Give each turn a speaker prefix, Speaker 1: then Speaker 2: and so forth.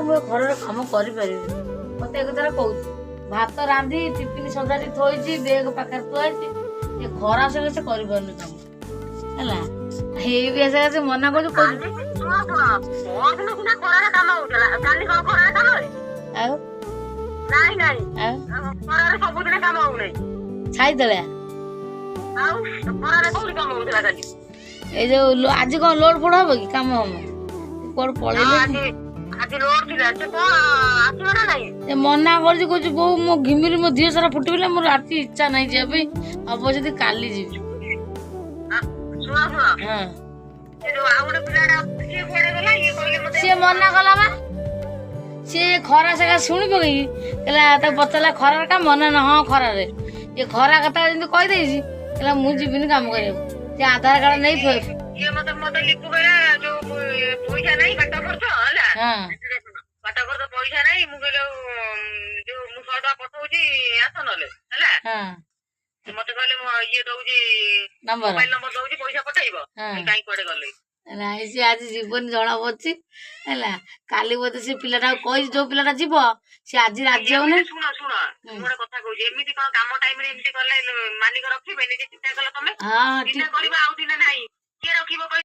Speaker 1: ବୋଉ, ମୁଁ ଏ ଘରର କାମ କରିପାରିବିନି। ମତେ ଏ କଥାଟା କହୁଛି। ଭାତ ରାନ୍ଧି, ଟିଫିନ ସଜାଡ଼ି ଥୋଇଛି, ବେଗ ପାଖରେ ଥୁଆ ହେଇଛି, ଏ ଖରା ସକାଶେ କରିପାରୁନି କାମ। ହେଲା, ହେଇ ବି ସକାଶେ ମନା କରୁଛି, କହୁଛି।
Speaker 2: କାଲି, ଶୁଣ ଶୁଣ, ପରଦିନ ସିନା ଖରାରେ କାମ ହଉଥିଲା, କାଲି କଣ ଖରାରେ କାମ ହେଇଛି?
Speaker 1: ଆଉ
Speaker 2: ନାଇଁ ନାଇଁ।
Speaker 1: ଆଉ
Speaker 2: ଖରାରେ ସବୁଦିନ କାମ ହଉନାହିଁ।
Speaker 1: ଛାଇ ତଳିଆ।
Speaker 2: ଆଉ ଖରାରେ କୋଉଠି କାମ ହଉଥିଲା କାଲି?
Speaker 1: ଏଇ ଯୋଉ ଆଜି କଣ ଲୋଡ ଫୋଡ ହବ କି, କାମ ହବ କୁଆଡୁ ପଳେଇଲେ।
Speaker 2: ଆଜି ଆଜି ଲୋଡ ଥିଲା। ସେ କଣ ଆସିବ ନା ନାଇଁ?
Speaker 1: ସେ ମନା କରୁଛି, କହୁଛି, ବୋଉ, ମୋ ଘିମିରି ମୋ ଦେହ ସାରା ଫୁଟିଗଲା, ମୋର ରାତି ଇଚ୍ଛା ନାହିଁ ଯିବା ପାଇଁ, ହବ ଯଦି କାଲି ଯିବି।
Speaker 2: ଶୁଣ ଶୁଣ।
Speaker 1: ହଁ।
Speaker 2: ସେ ଯୋଉ ଆଉ ଗୋଟେ ପିଲାଟା, ସିଏ କୁଆଡେ ଗଲା? ଇଏ କହିଲେ ମତେ।
Speaker 1: ସିଏ ମନା କଲା ବା। ସିଏ ଖରା ସକାଶେ ଶୁଣି ପକେଇକି କହିଲା, ତାକୁ ପଚାରିଲା, ଖରାରେ କାମ ନା? ନା, ହଁ ଖରାରେ। ଇଏ ଖରା କଥା ଯେମିତି କହିଦେଇଛି, କହିଲା ମୁଁ ଯିବିନି କାମ କରିବାକୁ। ସେ ଆଧାର କାର୍ଡ ନେଇ
Speaker 2: ଇଏ ମତେ ମତେ ଲିପୁ କହିଲା, ଯୋଉ ପଇସା ନାହିଁ, ବାଟ ଖର୍ଚ୍ଚ ହେଲା। ବାଟ ଖର୍ଚ୍ଚ ପଇସା ନାହିଁ। ମୁଁ କହିଲି, ଆଉ ଯୋଉ ମୁଁ 100 ଟଙ୍କା ପଠଉଛି, ଆସ ନହେଲେ ହେଲା। ମତେ କହିଲେ, ମୁଁ ଇଏ ଦଉଛି
Speaker 1: ନମ୍ବର।
Speaker 2: ମୋବାଇଲ ନମ୍ବର ଦଉଛି, ପଇସା ପଠେଇବ। କାଇଁ କୁଆଡେ ଗଲେ?
Speaker 1: ନାଇଁ, ସେ ଆଜି ଯିବନି ଜଣା ପଡୁଛି। ହେଲା, କାଲି ବୋଧେ ସେ ପିଲାଟାକୁ କହିଛି, ଯୋଉ ପିଲାଟା ଯିବ ସେ ଆଜି ରାଜି ହଉନି।
Speaker 2: ଶୁଣ ଶୁଣ, ମୁଁ ଗୋଟେ କଥା କହୁଛି। ଏମିତି କଣ କାମ ଟାଇମରେ ଏମିତି କଲେ ମାଲିକ ରଖିବେ? ନିଜେ ଚିନ୍ତା କଲ ତମେ।
Speaker 1: ହଁ।
Speaker 2: ଦିନେ
Speaker 1: ଠିକ।
Speaker 2: କରିବା, ଆଉ ଦିନେ ନାହିଁ, କିଏ ରଖିବ କହିଲ?